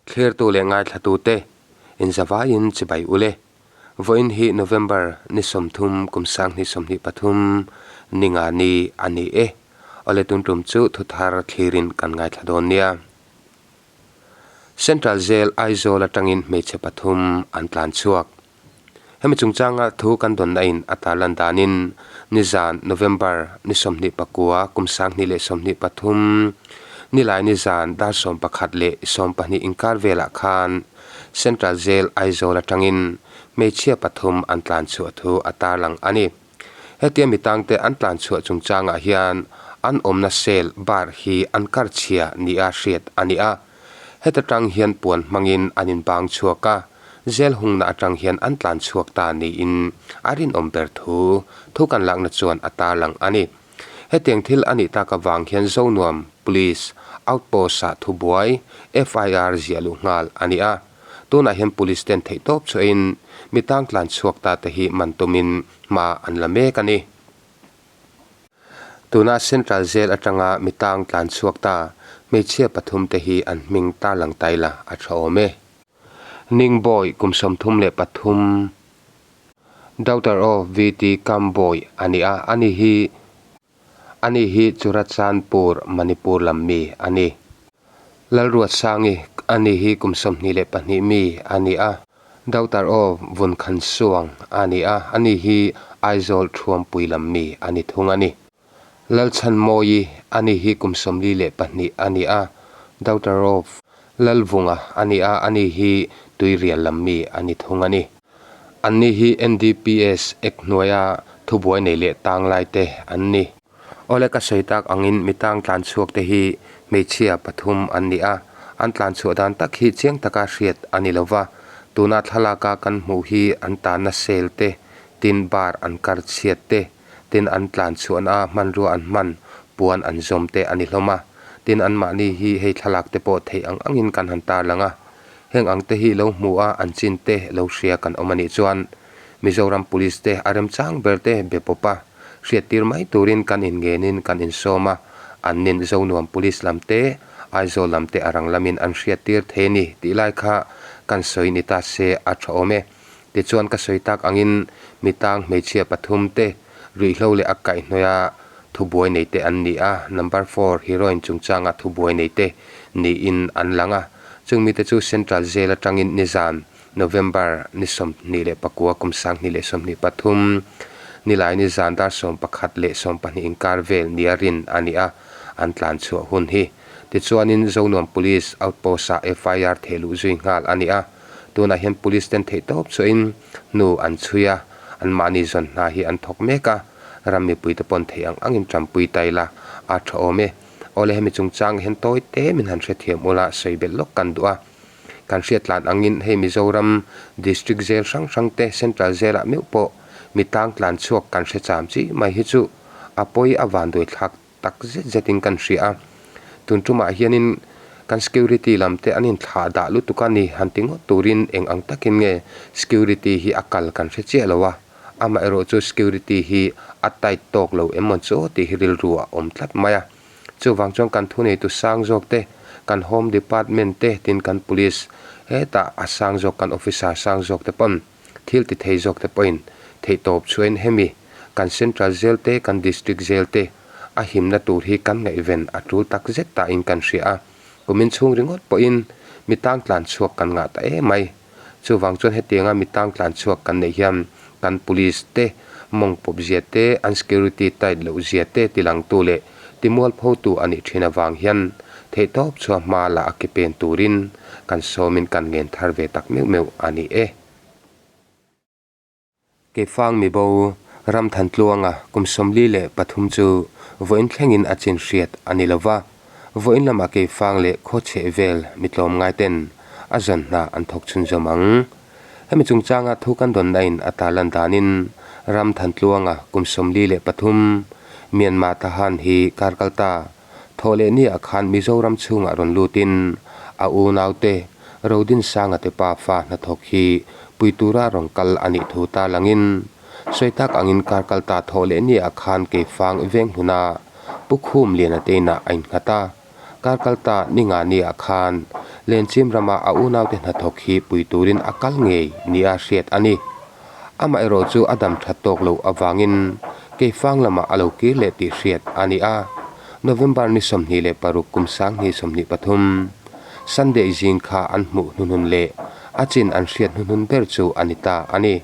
Thlirtu leh ngaithlatute inzavaiin chibai ule. Vawiin hi November ni 30 kum 2023 ni nga ni a ni e. Awle tun tum chu thuthar thlirin kan ngaithla dawn nia. Central Jail Aizawl atangin hmeichhe pathum an tlan chhuak. Hemi chungchanga thu kan dawnna in a tarlan danin nizan November ni 29 kum 2023 nilai nizan dar 11 leh 20 inkar velah khan Central Jail Aizawl atangin hmeichhia pathum an tlan chhuah thu a tarlang a ni. Hetia mi tangte an tlan chhuah chungchangah hian an awmna cell bar hi an kar chhia nia hriat a ni a. Heta tang hian puan hmangin an inbang chhuak a, zel hungna atang hian an tlan chhuak ta niin a rinawm ber thu thu kan lakna chuan a tarlang a ni. Hetiang thil a nih tak avang hian Zonuam Police Outpost-ah thubuai FIR ziah luh nghal a ni a. Tunah hian Police ten theihtawp chhuahin mi tang tlan chhuak ta te hi man tumin hma an la mek a ni. Tuna Central Jail atanga mi tang tlan chhuak ta hmeichhia pathum te hi an hming tarlang tai la a tha awm e. Ningbawi kum 33 Daughter of VT Kambawi a ni a, ani hi ani hi Churachandpur, Manipur lam mi a ni. Lalruatsangi ani hi kum 22 mi a ni a, Daughter of Vunkhansuang a ni a, ani hi Aizawl Thuampui lam mi a ni thung a ni. Lalchhanmawi ani hi kum 42 a ni a, Daughter of Lalvunga a ni a, ani hi Tuirial lam mi a ni thung a ni. Anni hi NDPS Act hnuaia thubuai nei leh tanglai te an ni. Awle ka sawi tak angin mi tang tlan chhuak te hi hmeichhia pathum an ni a, an tlan chhuah dan tak hi chiang taka hriat a ni lova, tuna thlalaka kan hmuh hi an tanna cell te, tin bar an kar chhiat te, tin an tlan chhuahna a hmanrua an hman puan an zawm te a ni hlawm a, tin anmahni hi hei thlalak te pawh theih ang angin kan han tarlang a. Heng ang te hi lo hmu a an chin te lo hria kan awm a nih chuan Mizoram Police te a remchang ber te be pawp a, hriattir mai turin kan inngenin kan insawm a, an nin Zonuam Police lam te, Aizawl lam te a rang lamin an hriattir thei a ni tih lai kha kan sawi ni ta se a tha awm e. Tichuan ka sawi tak angin mi tang hmeichhia pathum te ruihhlo leh a kaihhnawih a thubuai nei te an ni a, number four heroine chungchanga thubuai nei te niin an lang a. Chung mite chu Central Jail atangin nizan November ni 29 kum 2023 nilai nizan dar 11 leh 20 inkar vel nia rin a ni a, an tlan chhuah hun hi. Tichuanin Zonuam Police Outpost-ah FIR thehluh zui nghal a ni a. Tunah hian Police ten theihtawp chhuahin hnu an chhui a, anmahni zawn hna hi an thawk mek a, ram mipuite pawn theih ang angin tanpui ta ila a tha awm e. Awle hemi chungchang hian tawi te min han hrethiam ula sawi belh lawk kan duh a. Kan hriat tlan angin hei Mizoram District Jail hrang hrang te Central Jail ah meuh pawh mi tang tlan chhuak kan hre cham chi mai hi chu a pawi a vanduai thlak tak zet zetin kan hria a. Tun tumah hianin kan security lam te an inthlah dah lutuk a ni han ti ngawt turin eng ang takin nge security hi a kal kan hre chiah lo a, amaherawh chu security hi a tight tawk lo em maw chu tih hi rilru a awm tlat mai a. Chuvang chuan kan thuneitu sang zawk te, kan home department te tin kan police hetah a sang zawk kan officer sang zawk te pawn thil ti thei zawk te pawhin theihtawp chhuahin hemi kan central jail te kan district jail te a himna tur hi kan ngaihven a tul tak zet tain kan hria a, kumin chhung ringawt pawhin mi tang tlan chhuak kan ngah ta em mai. Chuvang chuan hetianga mi tang tlan chhuak kan neih hian kan police te mawng pawp zia te, an security tight loh zia te tilangtu leh timualphotu a nih thin avang hian theihtawp chhuah hma la a ke pen turin kan sawmin kan ngen thar ve tak meuh meuh a ni e. Keifang mibo Ramthantluanga kum 43 chu vawiin thlengin a chin hriat a ni lova, vawiin lamah Keifang leh khaw chheh vel mi tlawmngai ten a zawn hna an thawk chhunzawm ang. Hemi chungchanga thu kan dawnna in a tarlan danin Ramthantluanga kum 43 Myanmar Tahan hi kar kal ta Thawh leh ni ah khan Mizoram chhungah rawn lutin a unaute Rodinsanga te pa fa hnathawk hi pui tura rawn kal a nih thu ta langin sawi tak angin kar kal ta thawh leh ni ah khan Keifang Venghluna Pu Khum Liana te inah a innghat a. Kar kal ta ni nga ni ah khan Lenchim rama a unaute hnathawk hi pui turin a kal ngei nia hriat a ni. Amaherawh chu a dam that tawk loh avangin Keifang lamah a lo kir leh tih hriat a ni a. November ni 26 kum 2023, Sunday zing kha an hmuh hnuhnun leh a chin an hriat hnuhnun ber chu a ni ta a ni.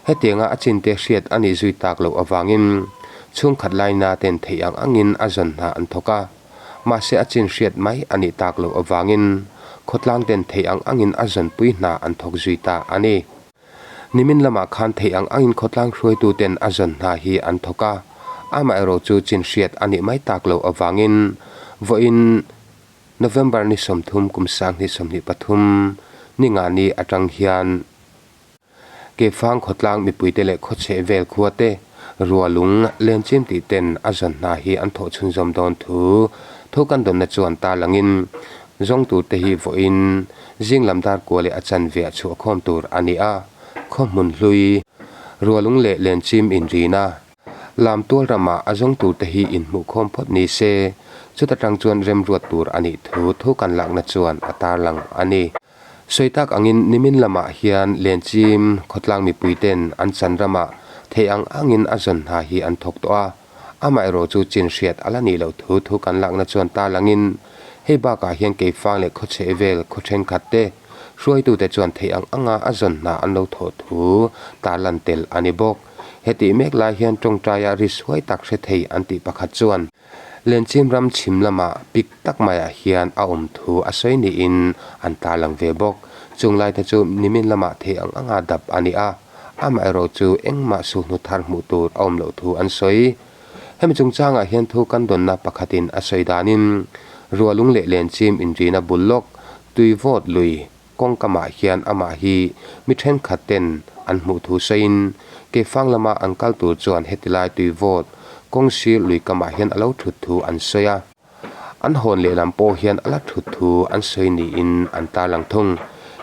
Hetianga a chinte hriat a nih zui tak loh avangin chhungkhat laina ten theih ang angin a zawn hna an thawk a. Mahse a chin hriat mai a nih tak loh avangin khawtlang ten theih ang angin a zawnpui hna an thawk zui ta a ni. Nimin lamah khan theih ang angin khawtlang hruaitu ten a zawn hna hi an thawk a, amaherawh chu chin hriat a nih mai tak loh avangin vawiin November ni 30 kum 2023 ni nga ni atang hian Keifang khawtlang mipuite leh khawchheh vel khua te Rualung Lenchim tih ten a zawn hna hi an thawh chhunzawm dawn thu thu kan dawnna chuan tarlangin zawng tur te hi vawiin zing lam dar kua leh a chanve ah chhuah khawm tur a ni a, khaw hmun hlui Rualung leh Lenchim inrina lam tual ramah a zawng tur te hi inhmuh khawm phawt ni se, chuta tang chuan remruat tur a nih thu thu kan lakna chuan a tarlang a ni. Sawi tak angin nimin lamah hian Lenchim khawtlang mipuiten an chan ramah theih ang angin a zawn hna hi an thawk tawh a, amaherawh chu chin hriat a la nih loh thu thu kan lakna chuan tarlangin hei bakah hian Keifang leh khawchheh vel khaw thenkhat te hruaitute chuan theih ang anga a zawn hna an lo thawh thu tarlan tel a ni bawk. Hetih mek lai hian tawngtaia ri suai tak hre thei an tih pakhat chuan Lenchim ram chhim lamah pik tak maiah hian a awm thu a sawi niin an tarlang ve bawk. Chung laite chu nimin lamah thei ang anga dap a ni a, amaherawh chu engmah suhnu thar hmuh tur a awm loh thu an sawi. Hemi chungchangah hian thu kan dawnna pakhatin a sawi danin Rualung leh Lenchim inrina bul lawk tui vawt lui Kawngkamah hian amah hi mi thenkhat ten an hmuh thu sawiin Keifang lama an kal tur chuan heti lai tui vawt kawng sir lui kamah hian a lo thut thu an sawi a. An hawn lehlam pawh hian a la thut thu an sawi niin an tarlang thung.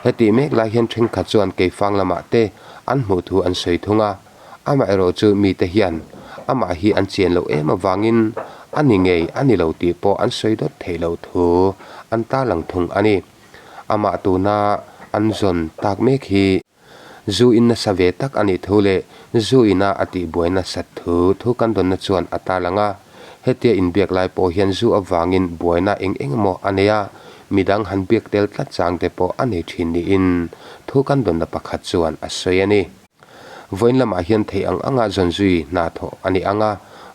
Hetih mek lai hian thenkhat chuan Keifang lamah te an hmuh thu an sawi thung a. Amaherawh chu mite hian amah hi an chian loh em avangin a ni ngei a ni lo tih pawh an sawi dawt theih loh thu an tarlang thung a ni. Amah tuna an zawn tak mek hi zu in nasa ve tak a nih thu leh zu ina a tihbuai nasat thu thu kan dawnna chuan a tarlang a. Hetia inbiak lai pawh hian zu avangin buaina eng eng emaw a nei a, midang han biak tel tlat chang te pawh a nei thin niin thu kan dawnna pakhat chuan a sawi a ni. Vawiin lamah hian theih ang anga zawn zui hna thawh a ni ang a,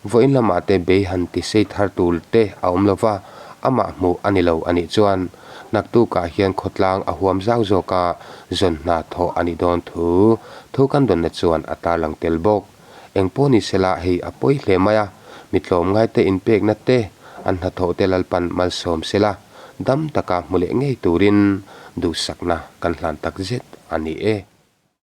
vawiin lamah te bei han ti sei thar tur te a awm lo va, amah hmuh a ni lo a nih chuan naktukah hian khawtlang a huam zau zawk a, zawn hna thawh a nih dawn thu thu kan dawnna chuan a tarlang tel bawk. Eng pawh ni sela hei a pawi hle mai a, mi tlawmngaite inpekna te an hnathawh te Lalpan malsawm sela dam taka hmu leh ngei turin duhsakna kan hlan takzet a ni e.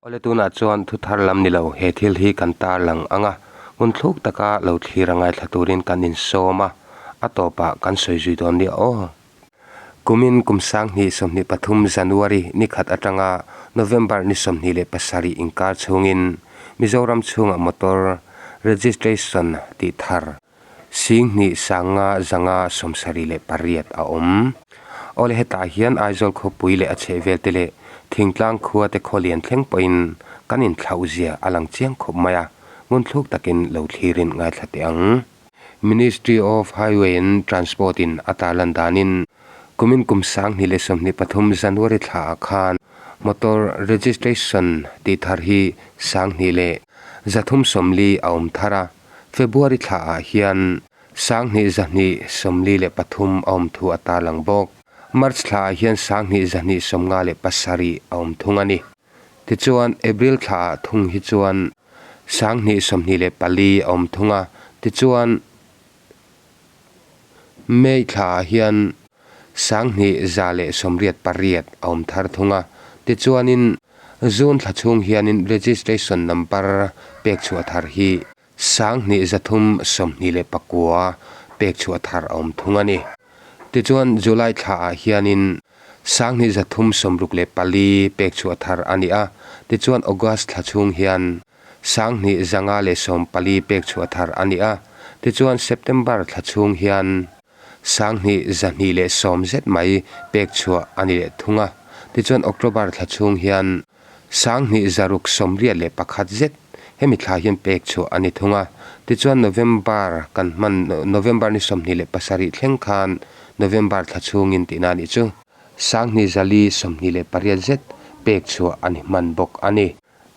Awle tunah chuan thu thar lam ni lo, he thil hi kan tarlang ang a, hmun thluk taka lo thlir a ngaithla turin kan insawm a, a tawpah kan sawi zui dawn nia aw. Kumin kum 2023 January ni khat atanga November ni 27 inkar chhungin Mizoram chhungah motor registration tih thar 10 sanga zanga 78 a awm. Awle hetah hian Aizawl khawpui leh a chhehvel te leh thingtlang khua te khaw lian thleng pawhin kan inthlauh zia a lang chiang khawp mai a, ngunthluk takin lo thlirin ngaithla teh ang. Ministry of Highway and Transport in a tarlan danin kumin kum 2023 January thla ah khan motor registration tih thar hi 2340 a awm thar a, February thla ah hian 2243 a awm thu a tarlang bawk. March thla ah hian 2257 a awm thung a ni. Tichuan April thla ah thung hi chuan 2024 a awm thung a, tichuan May thla ah hian 2188 a awm thar thung a, tichuanin June thla chhung hianin registration number pek chhuah thar hi 2329 pek chhuah thar a awm thung a ni. Tichuan July thla ah hianin 2364 pek chhuah thar a ni a, tichuan August thla chhung hian 2514 pek chhuah thar a ni a, tichuan September thla chhung hian. 2210 zet mai pek chhuah a ni leh thung a. Tichuan October thla chhung hian 2681 zet hemi thla hian pek chhuah a ni thung a. Tichuan November kan hman November ni 27 thleng khan November thla chhungin tihna a nih chu. 2428 zet pek chhuah a ni hman bawk a ni.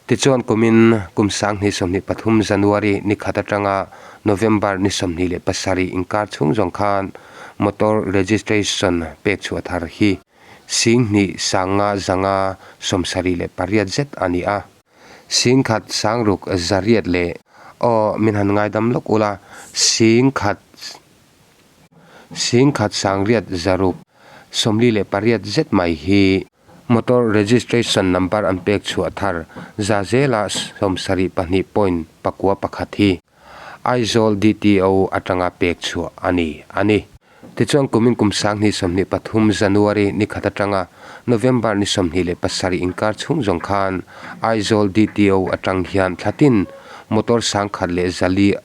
Tichuan kumin kum 2023 January ni khat atanga November ni 27 inkar chhung zawng khan motor registration pek chhuah thar hi 2 5 5 78 zet a ni a. 1 6 8 leh aw min han ngaidam lawk ula 1 1 6 6 48 zet mai hi Motor registration number an pek chhuah thar za zela 72 point 4 1 hi Aizawl DTO atanga pek chhuah a ni a ni. Tichuan kumin kum 2023 January ni khat atanga November ni 27 inkar chhung zawng khan Aizawl DTO atang hian thlatin motor 104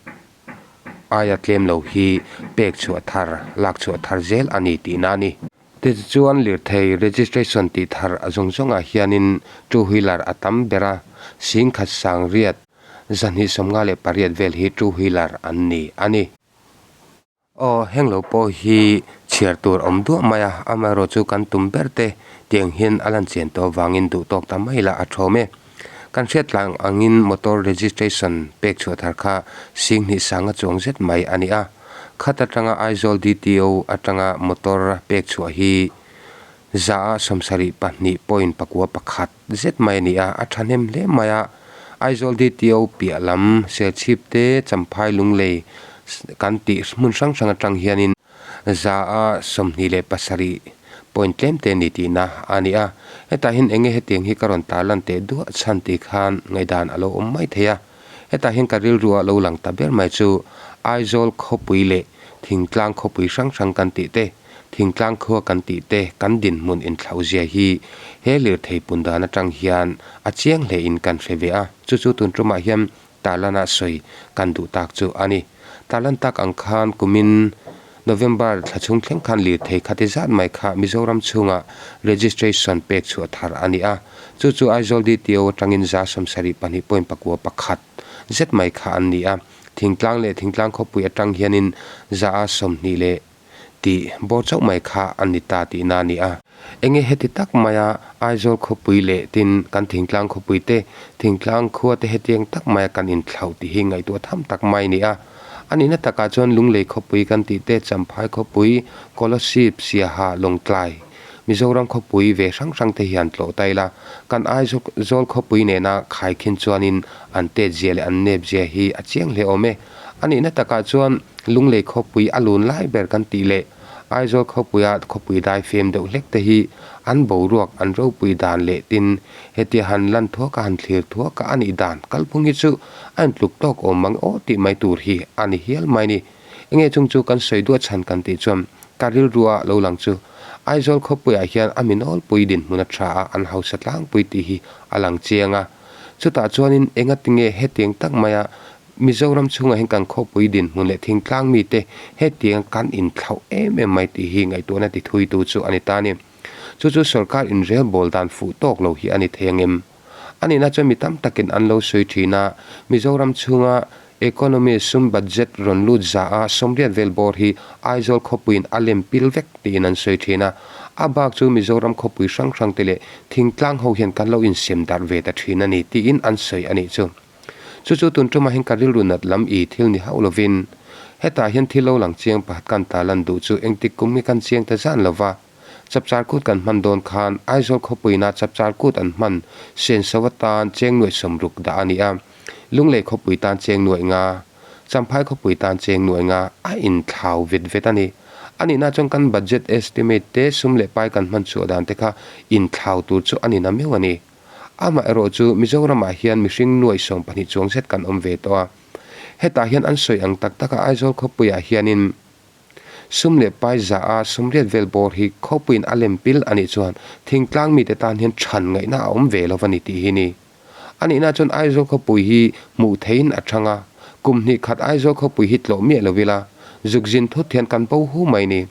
aia tlem lo hi pek chhuah thar lak chhuah thar zel a ni tihna a ni. Tichuan lirthei registration tih thar a zawng zawngah hianin two wheeler a tam ber a, 1 6 258 vel hi two wheeler an ni a ni. Aw, heng lo pawh hi chhiar tur awm duah mai a, amaherawh chu kan tum ber te tiang hian a lan chian tawh avangin duh tawk ta mai la a thawm e. Kan hriat tlang angin motor registration pek chhuah thar kha 2 sanga chuang zet mai a ni a. Khat atanga Aizawl DTO atanga motor pek chhuah hi za a 72 point 4 1 zet mai a ni a, a thahnem hle mai a. Aizawl DTO piah lam Serchhip te Champhai Lunglei kan tih hmun hrang hrang atang hianin za a 27 point tlem te ni tihna a ni a. Hetah hian eng nge hetiang hi ka rawn tarlan teh duah chhan tih khan ngaihdan a lo awm mai thei a. Hetah hian ka rilru a lo lang ta ber mai chu Aizawl khawpui leh thingtlang khawpui hrang hrang kan tih te, thingtlang khua kan tih te kan dinhmun inthlauhzia hi he lirthei pun dan atang hian a chiang hle in kan hre ve a, chu chu tun tumah hian tarlana sawi kan duh tak chu a ni. Tarlan tak ang khan kumin November thla chhung thleng khan lirthei khati zat mai kha Mizoram chhungah registration pek chhuah thar a ni a, chu chu Aizawl DTO atangin 72 point 4 1 zet mai kha an ni a, thingtlang leh thingtlang khawpui atang hianin za a 20 leh tih bawr chauh mai kha an ni ta tihna a ni a. Enge heti tak maia Aizawl khawpui leh tin kan thingtlang khawpui te, thingtlang khua te hetiang tak maia kan inthlauh tih hi ngaihtuah tham tak mai a ni a. A nihna takah chuan Lunglei khawpui kan tih te, Champhai khawpui, Kolasib, Siaha, Lawngtlai, Mizoram khawpui ve hrang hrang te hian tlawh ta ila, kan Aizawl khawpui nena khaikhin chuanin an tet zia leh an nep zia hi a chiang hle awm e. A nihna takah chuan Lunglei khawpui a lun lai ber kan tih leh Aizawl khawpuia khawpui dai fem deuh hlek te hi an boruak an ropui dan leh tin hetia han lan thuak a han thlir thuak a anih dan kalphung hi chu a intluk tawk awm mang aw tih mai tur hi a ni hial mai ni. Enge chung chu kan sawi duah chhan kan tih chuan ka rilrua lo lang chu Aizawl khawpuiah hian a mi nawlpui dinhmun a tha a an hausa tlangpui tih hi a lang chiang a. Chutah chuanin engatinge hetiang tak maia Mizoram chhungah hian kan khawpui dinhmun leh thingtlang mite hetiang kan inthlauh em em mai tih hi ngaihtuahna ti thuitu chu a ni ta a ni. Chu chu sorkar inrelbawl dan fuh tawk lo hi a ni thei ang em? A nihna chuan mi tam takin an lo sawi thin a, Mizoram chhunga economy sum budget rawn lut za a 80 vel bawr hi Aizawl khawpuiin a lem pil vek tiin an sawi thin a. A bak chu Mizoram khawpui hrang hrangte leh thingtlang ho hian kan lo insem darh ve ta thin a ni tiin an sawi a nih chu. Chu chu tun tumah hian ka rilru nat lam i thil ni hauh lovin hetah hian thil lo lang chiang pakhat kan ta lan duh chu engtik kum hi kan chiang ta zan lova. Chapchar kut kan hman dawn khan Aizawl khawpuina chapchar kut an hman senso atan cheng nuaih 60 dah a ni a, Lunglei khawpui tan cheng nuaih nga, Champhai khawpui tan cheng nuaih nga a inthlau vet vet a ni. A nihna chuan kan budget estimate te sum leh pai kan hman chhuah dan te kha inthlau tur chu a ni na meuh a ni. Amah erawh chu Mizoramah hian mihring nuaih 12 chuang zet kan awm ve tawh a. Hetah hian an sawi ang tak taka Aizawl khawpuiah hianin sum leh pai za a 80 vel bawr hi khawpuiin a lem pil a nih chuan thingtlang mite tan hian chhan ngaihna a awm ve lo a ni tih hi ni. A nihna chuan Aizawl khawpui hi hmuh theihin a thang a, kum hnih khat Aizawl khawpui hi tlawh miah lo ila. Zuk zin thut hian kan bo hu mai ni.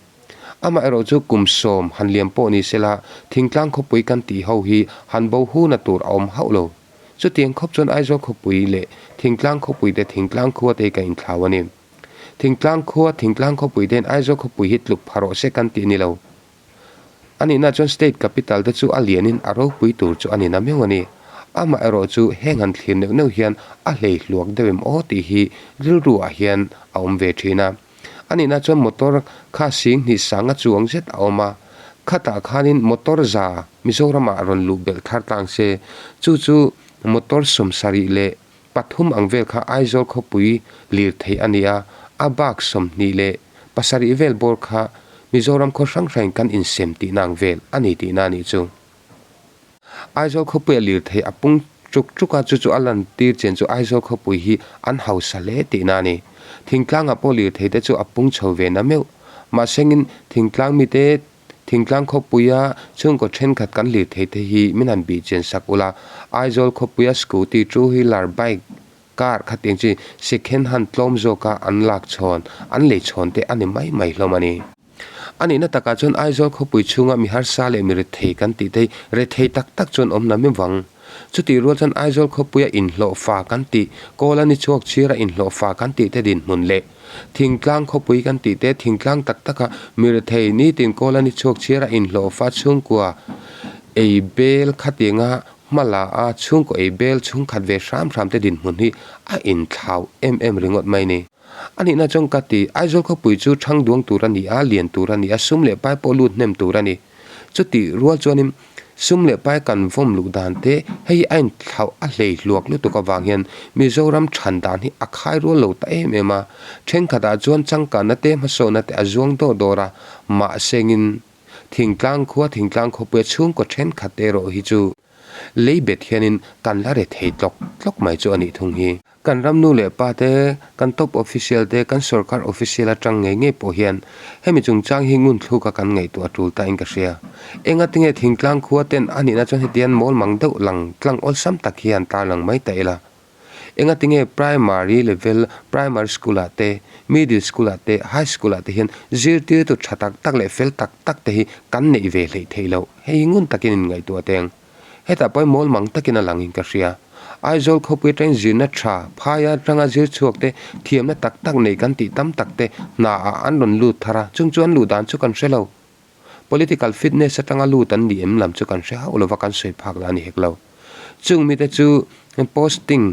Amaherawhchu kum sawm han liam pawh ni sela, thingtlang khawpui kan tih ho hi han bo hu na tur a awm hauh lo. Chutiang khawp chuan Aizawl khawpui leh thingtlang khawpui te thingtlang khua te hi ka inthlau a ni. Thingtlang khua, thingtlang khawpui te'n Aizawl khawpui hi tluk pha rawh se kan tih a ni lo. A nihna chuan State Capital te chu a lianin a ropui tur chu a ni na meuh a ni. Amaherawh chu heng han thlir neuh neuh hian a hlei hluak deuh em aw tih hi rilru ah hian a awm ve thin a. A nihna chuan motor kha sing hnih sanga chuang zet a awm a, khatah khanin motor za Mizoramah rawn luh belh thar tlang se, chu chu motor 76 leh pathum ang vel kha Aizawl khawpui lir theih a ni a, a bak 27 vel bawr kha Mizoram khaw hrang hrangin kan insem tihna ang vel a ni tihna a nih chu. Aizawl khawpuia lir theih a pung chuk chuk a, chu chu a lantir chen chu Aizawl khawpui hi an hausa hle tihna a ni. Thingtlangah pawh lir theih te chu a pung chho ve na meuh. Mahsengin thingtlang mite Thingtlang khawpuia chhungkaw thenkhat kan lir theih te hi min han bih chen sak ula, Aizawl khawpuia scooty, two wheeler, bike, car khatiang chi second hand tlawm zawka an lak chhawn, an lei chhawn te a ni mai mai hlawm a ni. A nihna takah chuan Aizawl khawpui chhunga mi harsa leh mi rethei kan tih te hi rethei tak tak chuan awm na mi vang. Chutih rual chuan Aizawl khawpuia inhlawhfa kan tih, Kawla ni chhuak chhira inhlawhfa kan tih te dinhmun leh Thingtlang khawpui kan tih te, thingtlang tak taka mi rethei nitin Kawla ni chhuak chhira inhlawhfa chhungkua ei bel khatianga hma la a chhungkaw ei bel chhungkhat ve hram hram te dinhmun hi a inthlau em em ringawt mai ni. A nihna chuan ka ti, Aizawl khawpui chu thang duang tur a ni a, lian tur a ni a, sum leh pai pawh lut hnem tur a ni. Chutih rual chuanin sum leh pai kan vawm luh dan te hei hi a inthlauh a hlei hluak lutuk avang hian Mizoram than dan hi a khai rual lo ta em em a. Thenkhatah chuan changkanna te hmasawnna te a zuang dawr dawr a, mahsengin thingtlang khua thingtlang khawpuia chhungkaw thenkhat te erawh hi chu lei bet hianin kan la re thei tlawk tlawk mai chu a nih thung hi. Kan ram nu leh pa te, kan top official te, kan sorkar official atang ngei ngei pawh hian hemi chungchang hi ngun thluka kan ngaihtuah a tul ta in ka hria. Enga tinge thingtlang khua ten a nihna chuan hetian mawl mang deuh lang tlang awlsam tak hian tarlang mai ta ila. Enga tinge primary level, primary school ah te, middle school ah te, high school ah te hian zirtirtu tha tak tak leh fel tak tak te hi kan neih ve hleih theih loh. Hei hi ngun takin in ngaihtuah teng. Hetah pawh mawl mang takin a langin ka hria. Aizawl khawpui atangin zirna tha, phaia atanga zir chhuak te, thiamna tak tak nei kan tih tam tak te hna ah an rawn lut thar a, chung chu an luh dan chu kan hre lo. Political fitness atanga lut an nih em lam chu kan hre hauh lova kan sawi phak lah a ni hek lo. Chung mite chu posting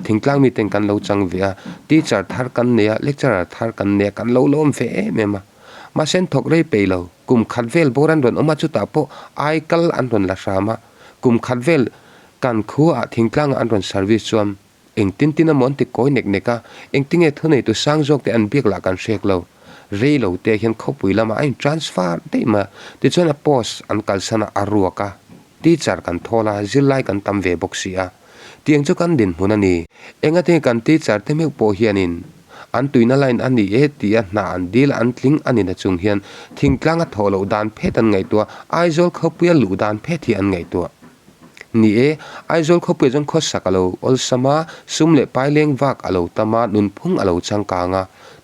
thingtlang miten kan lo chang ve a, teacher thar kan nei a, lecturer thar kan nei a, kan lo lawm ve em em a. Mahse an thawk rei peih lo. Kum khat vel bawr an rawn awm a, chutah pawh ai kal an rawn la hram a. Kum khat vel kan khuaah thingtlangah an rawn service chuan engtin tin emaw an ti kawi nek nek a, engtinge thuneitu sang zawk te an biak lah kan hrek lo. Rei lo te hian khawpui lamah a in transfer daih mai a, tichuan a post an kalsan a, a ruak a. Teacher kan thawl a, zirlai kan tam ve bawk si a. Tiang chu kan dinhmun a ni. Engati kan teacher te meuh pawh hianin an tuina line a ni e tia hna an dil a an tling a ni na chung hian thingtlang a thawh loh dan phet an ngaihtuah, Aizawl khawpuia luh dan phet hi an ngaihtuah. Ni e, Aizawl khawpuia chuan khawsak a lo awlsam a, sum leh pai leng vak a lo tam a, nunphung a lo changkang a,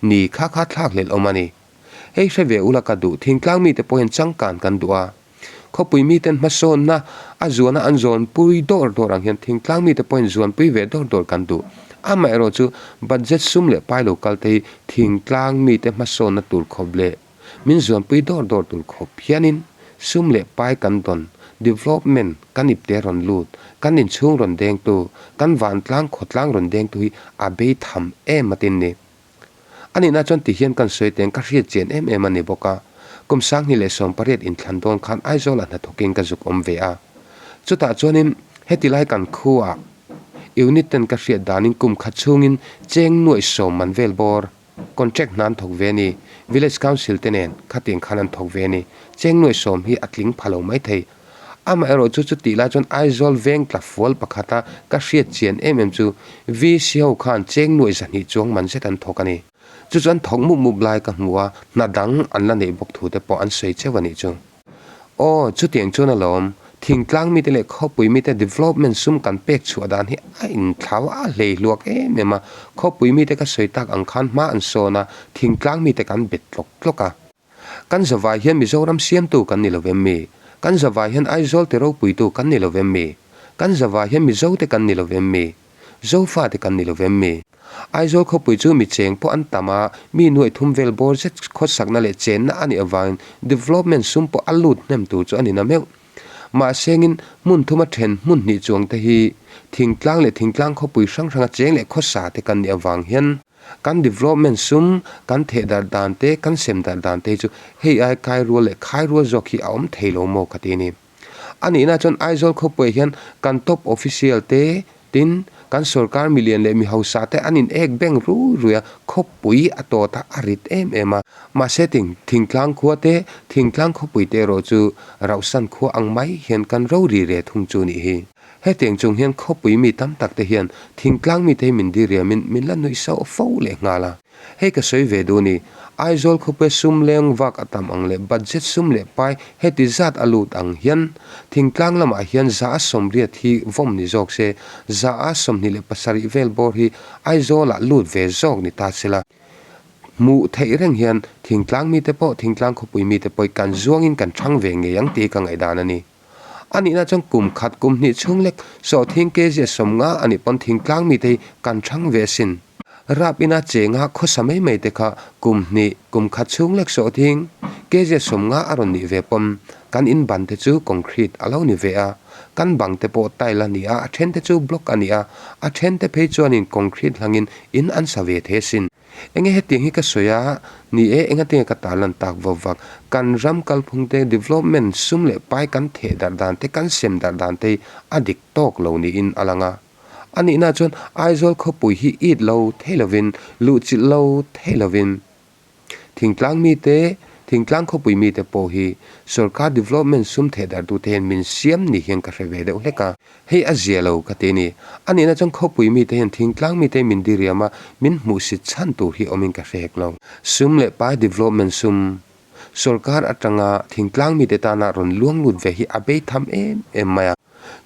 ni kha kha thlak hlelh awm a ni. Hei hre ve ula ka duh, thingtlang mite pawh hian changkan kan duh a. Khawpui miten hmasawnna a zuana an zawnpui dawr dawr ang hian thingtlang mite pawhin zuanpui ve dawr dawr kan duh. Amaherawh chu budget sum leh pai lo kal te hi thingtlang mite hmasawnna tur khawp leh min zuanpui dawr dawr tur khawp hianin sum leh pai kan dawn, development, kan ipte rawn lut, kan inchhung rawn dengtu, kan vantlang khawtlang rawn dengtu hi a bei tham em atin ni. A nihna chuan ti hian kan sawi teng ka hriat chian em em a ni bawk a, kum 2018 inthlan dawn khan Aizawlah hnathawkin ka zuk awm ve a. Chutah chuanin heti lai kan khuaah unit ten ka hriat danin kum khat chhungin cheng nuaih sawm man vel bawr contract hna an thawk ve a ni, village council te nen khatiang khan an thawk ve a ni, cheng nuaih sawm hi a tling pha lo mai thei. Amaherawh chu chutih lai chuan Aizawl veng tla fual pakhata ka hriat chian em em chu VC ho khan cheng nuaih 200 chuang man zet an thawk a ni. Chu chuan thawk mup mup lai ka hmu a, hna dang an la neih bawk thu te pawh an sawi cheu a nih chu. Aw, chutiang chuan alawm. Thingtlang mite leh khawpui mite development sum kan pek chhuah dan hi a inthlau a hlei hluak em em a. Khawpui mite ka sawi tak ang khan hma an sawn a, thingtlang mite kan bet tlawk tlawk a. Kan zavai hian Mizoram siamtu kan ni lo vem mi? Kan zavai hian Aizawl ti ropuitu kan ni lo vem mi? Kan zavai hian Mizote kan ni lo vem mi? Zofate kan ni lo vem mi? Aizawl khawpui chu mi cheng pawh an tam a, mi nuaih thum vel bawr zet khawsakna leh chenna a nih avangin development sum pawh a lut hnem tur chu a ni na meuh. Mahsengin hmun thuma then hmun hnih chuang te hi thingtlang leh thingtlang khawpui hrang hranga cheng leh khawsa te kan nih avang hian kan development sum kan theh darh dan te kan sem darh dan te hi chu hei ai kai rual leh khai rual zawk hi a awm thei lo maw ka ti a ni. A nihna chuan Aizawl khawpuiah hian kan top official te, tin, kan sorkar milian leh mi hausa te an in ek beng rui rui a, khawpui a tawt a, a rit em em a. Mahse ting, thingtlang khua te, thingtlang khawpui te erawh chu rauhsan khua ang mai hian kan ro ri re thung chu nih hi. Hetiang chung hian khawpui mi tam tak te hian thingtlang mite hi min diriamin min la nuih sauh fo leh nghal a. Hei ka sawi ve duh ni, Aizawl khawpuia sum leng vak a tam ang leh budget sum leh pai heti zat a lut ang hian thingtlang lamah hian 180 hi vawm ni zawk se, 27 vel bawr hi Aizawlah lut ve zawk ni ta se la. Hmuh theih reng hian thingtlang mite pawh thingtlang khawpui mite pawh kan zuangin kan thang ve ngei ang tih hi ka ngaihdan a ni. A nihna chuan kum khat kum hnih chhung lek sawhthing kg 50 a nih pawn thingtlang mite hi kan thang ve asin. Rap ina chenga khawsa mai mai te kha kum hnih kum khat chhung lek sawhthing kg 50 a rawn nih ve pawn kan in ban te chu concrete a lo ni ve a, kan bang te pawh tile a ni a, a then te chu block a ni a, a then te phei chuanin concrete hlangin in an sa ve thei asin. Enge hetiang hi ka sawi a, ni e, engatinge ka tarlan tak vawk vak. Kan ram kalphung te, development, sum leh pai kan theh darh dan te, kan sem darh dan te hi a dik tawk lo niin a lang a. A nihna chuan Aizawl khawpui hi it lo thei lovin, luhchilh lo thei lovin, thingtlang mite, thingtlang khawpui mite pawh hi sorkar development sum theh darh tute hian min siam ni hian ka hre ve deuh hlek a. Hei a zia lo ka ti a ni. A nihna chuan khawpui mite hian thingtlang mite min diriam a, min hmuhsit chhan tur hi awmin ka hre hek lo. Sum leh pai development sum sorkar atanga thingtlang mite tana rawn luang lut ve hi a bei tham em em mai a.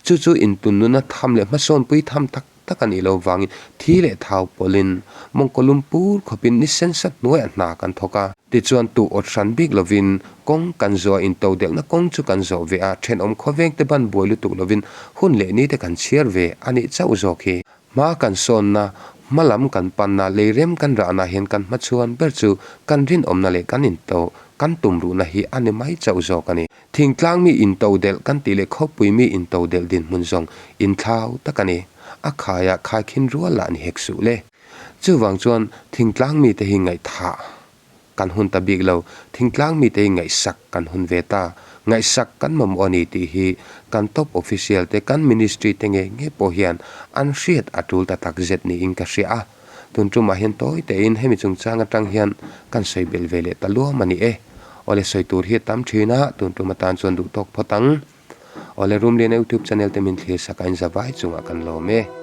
Chu chu intunnuna tham leh hmasawnpui tham tak tak a nih loh vangin thi leh thau pawlhin mawngkaw lum pur khawpin ni sensa hnuaiah hna kan thawk a. Tichuan tuh awt hran bik lovin kawng kan zawh a intodelhna kawng chu kan zawh ve a, thenawm khawveng te ban buai lutuk lovin hun leh ni te kan chhiar ve a nih chauh zawk hi. Hma kan sawnna, hma lam kan panna, leirem kan rahna hian kan hmachhuan ber chu kan rinawmna leh kan into kan tumruhna hi a ni mai chauh zawk a ni. Thingtlang mi intodelh kan tih leh khawpui mi intodelh dinhmun zawng inthlau tak a ni. A khaiah khaikhin rual lah ni hek suh le. Chuvang chuan thingtlang mite hi ngaihthah kan hun ta bik lo, thingtlang mite hi ngaihsak kan hun ve ta, ngaihsak kan mamawh a ni tih hi kan top official te, kan ministry te nge nge pawh hian an hriat a tul ta tak zet niin ka hria a. Tun tumah hian tawi tein hemi chungchang atang hian kan sawi belh ve leh ta luam a ni e. Awle sawi tur hi a tam thin a, tun tum atan chuan duh tawk phawt ang. Awle Rumliana YouTube channel te min thlir sak a in za vai chungah kan lawm e.